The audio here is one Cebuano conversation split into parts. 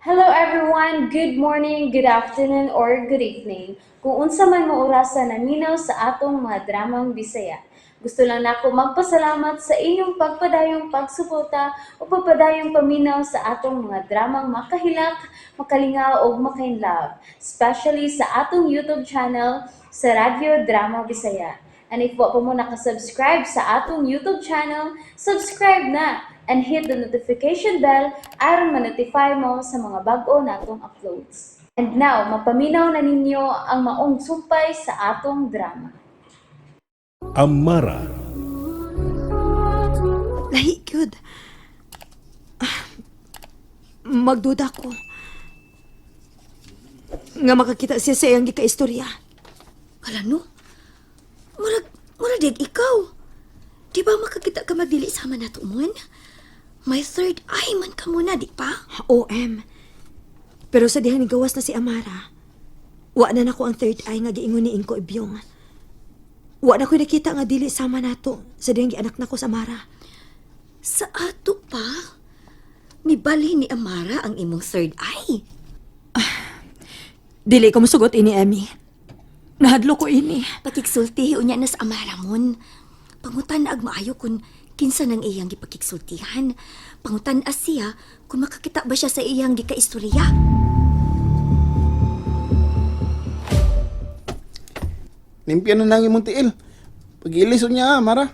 Hello everyone! Good morning, good afternoon, or good evening. Kung unsa man mo orasa naminaw sa atong mga dramang Bisaya. Gusto lang nako magpasalamat sa inyong pagpadayong pagsuporta o pagpadayong paminaw sa atong mga dramang makahilak, makalingaw ug makainlove, especially sa atong YouTube channel sa Radyo Drama Bisaya. And if wa pa mo nakasubscribe sa atong YouTube channel, subscribe na and hit the notification bell aron ma-notify mo sa mga bag-o natong uploads. And now, mapaminaw na ninyo ang maong sumpay sa atong drama. Amara. Lahi gyud. Ah, magduda ko nga makakita siya sa iyang gikaistorya. Hala no? Murag, murag dig ikaw. Di ba makakita ka magdili sama nato mon? May third eye man ka muna, di pa? OM. Pero sa dihang nigawas na si Amara, wa na nako ang third eye nga giingon ni Ingko Ibyong. Wa na ko'y nakita nga dili sama nato sa dihang gianak nako sa Amara. Sa ato pa? Mibalhin ni Amara ang imong third eye. Dili ko musugot ini, Emmy. Nahadlo ko ini. Pakigsulti unya na sa Amara mon. Pangutan na ag maayo kun kinsa nang iyang gipakigsultihan. Pangutan siya kung makakita ba siya sa iyang gikaistorya. Limpya na nang imong tiil. Pag-ilis niya, Mara.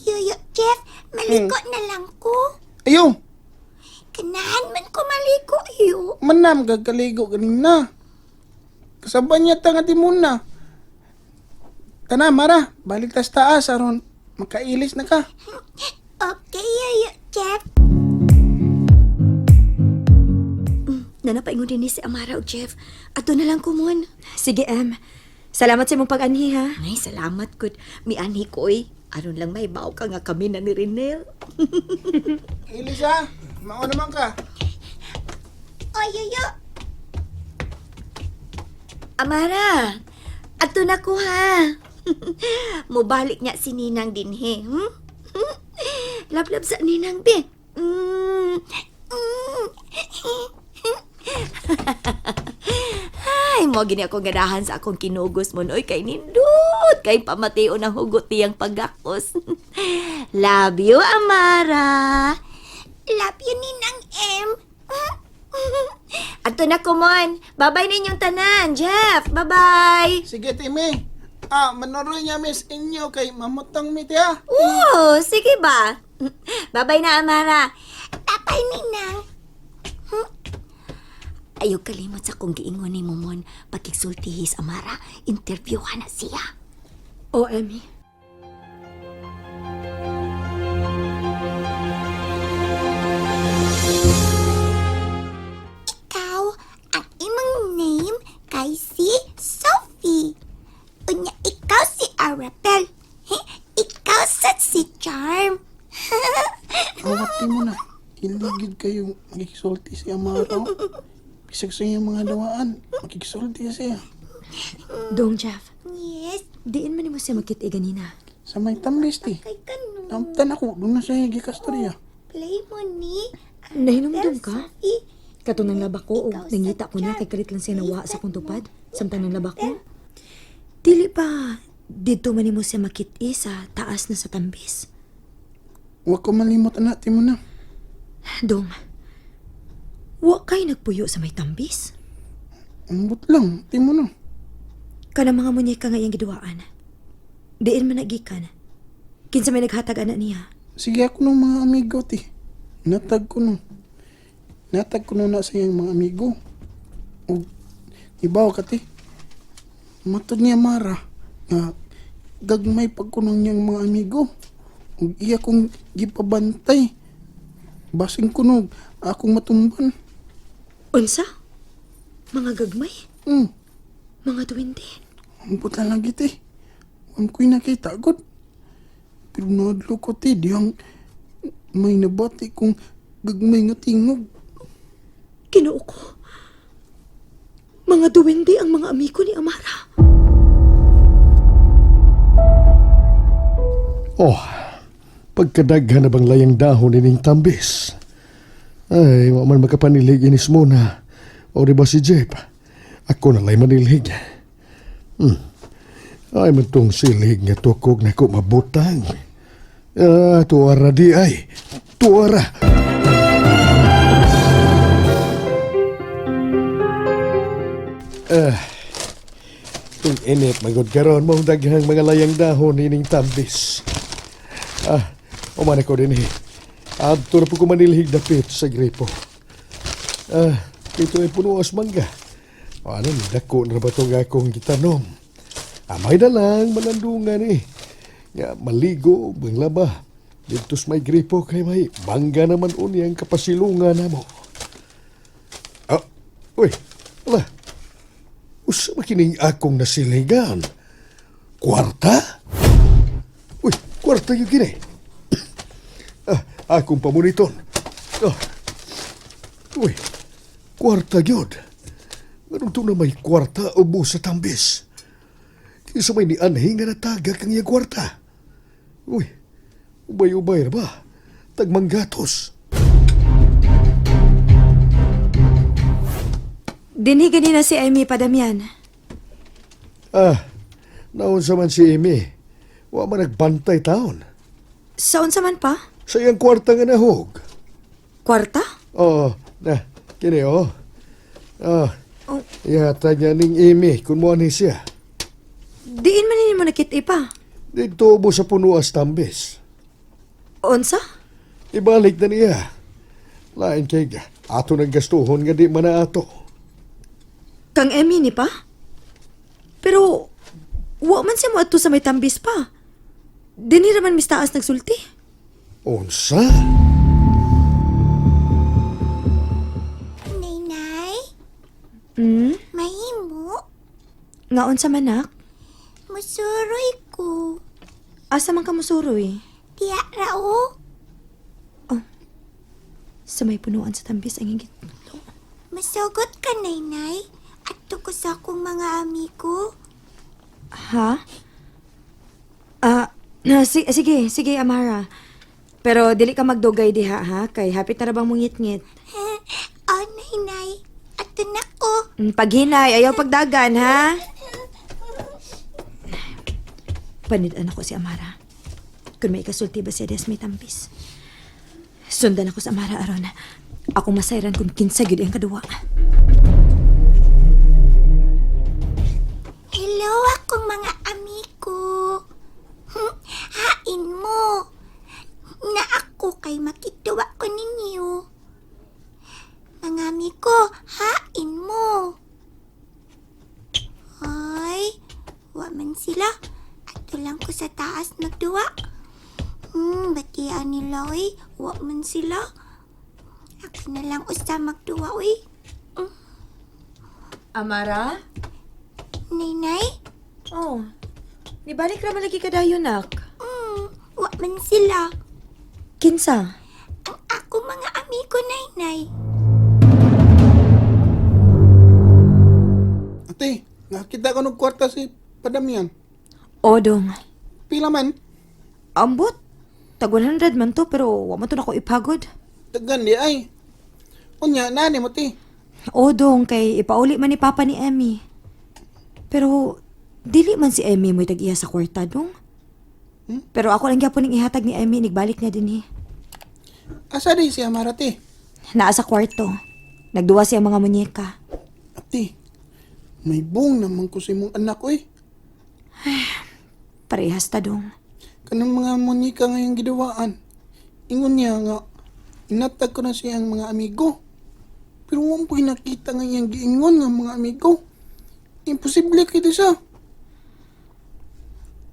Yoyo, Jeff, maliko na lang ko. Ayo, Kanahan man ko maliko, yo. manam gagkaligo ganina. Kasaban niya ta nga di muna. Tana, Mara, balik tas taas aron makailis na ka. Okay, yoyo, Jeff. Nanapaingon din ni si Amara o Jeff. Ato na lang kumon. Sige, Em. Salamat sa imong pag-anhi, ha? Ay, salamat gud. Mianhi ko, oy. Aron lang may ka nga kami na ni Renel. Ilis ha, mao naman ka. Oy, yoyo. Amara, ato na ko ha. Mubalik niya si Ninang dinhe. Hmm? Lablab sa Ninang, be. Mm. Mm. Ay, mo gini ako ganahan sa akong kinugos mo noy kay nindot kay pamateo ng hugot niyang pagakos. Love you, Amara. Love you, Ninang M. Ato na kumon. Bye-bye ninyong tanan, Jeff. Bye-bye. Sige, Timmy. Ah, manuroy niya miss inyo kay mamutang mi ti ha. Oo, sige ba? Bye-bye na, Amara. Bye-bye, Ninang. Ayaw kalimot sa kong giingon ni Momon. Pagkigsultihis, Amara, interviewhan na siya. O, Emmy. Ikaw, ang imong name kay si Sophie. Unya, ikaw si Arabel. Ikaw sa si Charm. Awat ti mo na. Iligid kayo makikisulti si Amara. Oh. Bisag sa iyang mga dawaan, makikisulti siya. Dong, Jeff. Yes, Diin man nimo siya makita ganina. Sa may tambis ti. kay kanu. Namtan ako, doon na siya gikastorya. Play mo ni Nahinumdum ka? Sophie. Katong nang laba ko og nangita ko na kay kalit lang siya nawa sa akong tupad samtang nang laba ko. Dili pa didto man nimo siya makit-i sa taas na sa tambis. Huwag ko malimot anak, ti mo na. Dong, wa kay nagpuyo sa may tambis. Ambot lang, ti mo na. Kana mga munyeka nga iyang giduwaan. Diin man nagikan. Kinsa may naghatag ana niya. Sige ako ng mga amigo, ti. Natag ko nung. Natag ko nung na sa iyang mga amigo. O, ibaw ka, ti. Matod niya, Mara, nga gagmay pag ko nung niyang mga amigo. O iya kong gipabantay. Basing ko nung akong matumban. Unsa? Mga gagmay? Mga duwende? Ambot lang lagi, ti. Ang ko'y nakita, god. Pero naadlo ko, ti, diyang may nabati kong gagmay nga tingog. Kinoo ko. Mga duwende ang mga amigo ni Amara. Oh, pagkadaghan na bang layang dahon ining tambis. Ay, wa man makapanilig inis mo na. O di ba si Jeff? Ako na lay manilhig. Ay, man tong silig nga tukog na ko mabutang. Ah, tuara di ay. Tuara. Ah, ting init magod karon mong daghang mga layang dahon ining tambis. Ah, umana ko din eh. Adto na po ko manilhig dapit sa gripo. Ah, ito ay puno as mangga. Ano, dako na ba itong akong gitanom? Amay na lang, malandungan eh. Nga, maligo, manglaba. Dito sa may gripo kay may mangga naman unyang kapasilungan na mo. Ah, uy, ala. Usa makining akong nasiligan. Kwarta? Uy, kwarta yung kini. Ah, akong pamuniton. Ah. Uy, kwarta gyud. Ganun to na may kwarta ubo sa tambis. Kisa may nianhi nga nataga kang iya kwarta. Uy, ubay-ubay ra ba? Tagmanggatos. Dinhi ganina si Amy pa, Damian. Ah, naunsa man si Amy. Wa man nagbantay taon. Sa unsa man pa? Sa iyang kwarta nga nahog. Kwarta? Oo, na, kini oh. Ah, Oh. ihatag niya ning Amy kung mo ani siya. Diin man nimo nakit pa. Dito ubo sa punuas tambis. Unsa? Ibalik na niya. Lain kay ga, ato nang gastuhon nga di man na ato. Kang Emmy ni pa? Pero wa man siya moadto sa may tambis pa. Dinhi ra man mistaas nagsulti. Unsa? Nainay, mahimo, Nga unsa man nak? musuroy ko. Asa man ka mosuroy? Diya rao, Sa may punuan sa tambis ang hingit. masugot ka, Nainay. Adto ko sa akong mga amigo. Ha? Ah, na, sige, sige Amara. Pero dili ka magdugay diha ha kay hapit na ra bang mungitngit. Oh, Nainay, adto na ko. Paghinay, ayaw pagdagan ha. Panid-an ako si Amara. Kung may ikasulti ba siya des may tambis. Sundan ako sa Amara aron. Ako masayran kung kinsa gyud ang kaduwa. Hello akong mga amigo. Hain mo. Na ako kay makituwa ko ninyo. Mga amigo, hain mo. Ay, wa man sila. Ato lang ko sa taas magduwa. Batian nila oy. Wa man sila. Ako na lang usa magduwa oy. Amara? Nainay? Oh. Nibalik ra man lagi ka dayon nak. Wa man sila. Kinsa? Ang ako mga amigo, Nainay. Ate, nakita ko ng kwarta si Padamian. Odong. Pila man? Ambot. Tag 100 man to pero wa man to nako ipagod. Dagan di ay. Unya, nani mo ti? Odong kay ipauli man ni Papa ni Emmy. Pero dili man si Emmy mo'y tag-iya sa kwarta dong. Pero ako lang gyapon ning ihatag ni Emmy nigbalik niya dinhi. Asa di si Amara ti? Naa sa kwarto. Nagduwa siya mga munyeka. Ate, may buong naman ko sa imong anak oy. Parehas ta dong. Kanang mga munika ngayong gidawaan. Ingon niya nga, inatag ko na siyang mga amigo. Pero huwag ko nakita nga iyang giingon nga mga amigo. Imposible kay siya.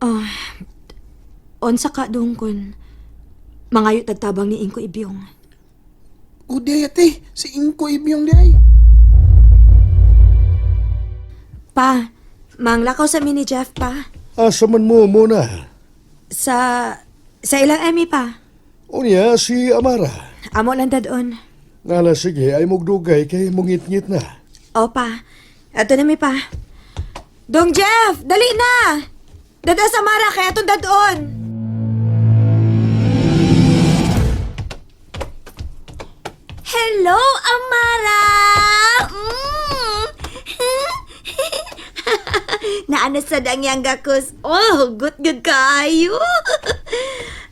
Ah, unsa ka dong kun mangayo tagtabang ni Ingko Ibyong. O di ay, ate, si Ingko Ibyong di ay. Pa, manglakaw sa mini Jeff pa. Asa man mo muna? Sa ilang Emmy pa. Unya si Amara. Amo lang dadon. Ngala sige ay mugdugay kay mungitngit na. Opa, ato na mi pa. Dong Jeff, dali na! Dada sa Mara, kaya itong dadon! Hello, Amara! Naano sa dang yang gakos? Oh, hugot gud kaayo.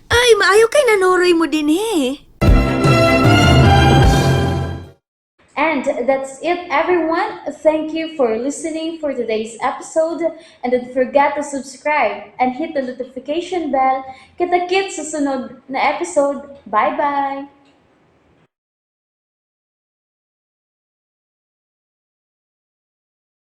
Ay, maayo kay nanuroy mo din eh. And that's it, everyone. Thank you for listening for today's episode. And don't forget to subscribe and hit the notification bell. Kita-kits sa sunod na episode. Bye-bye!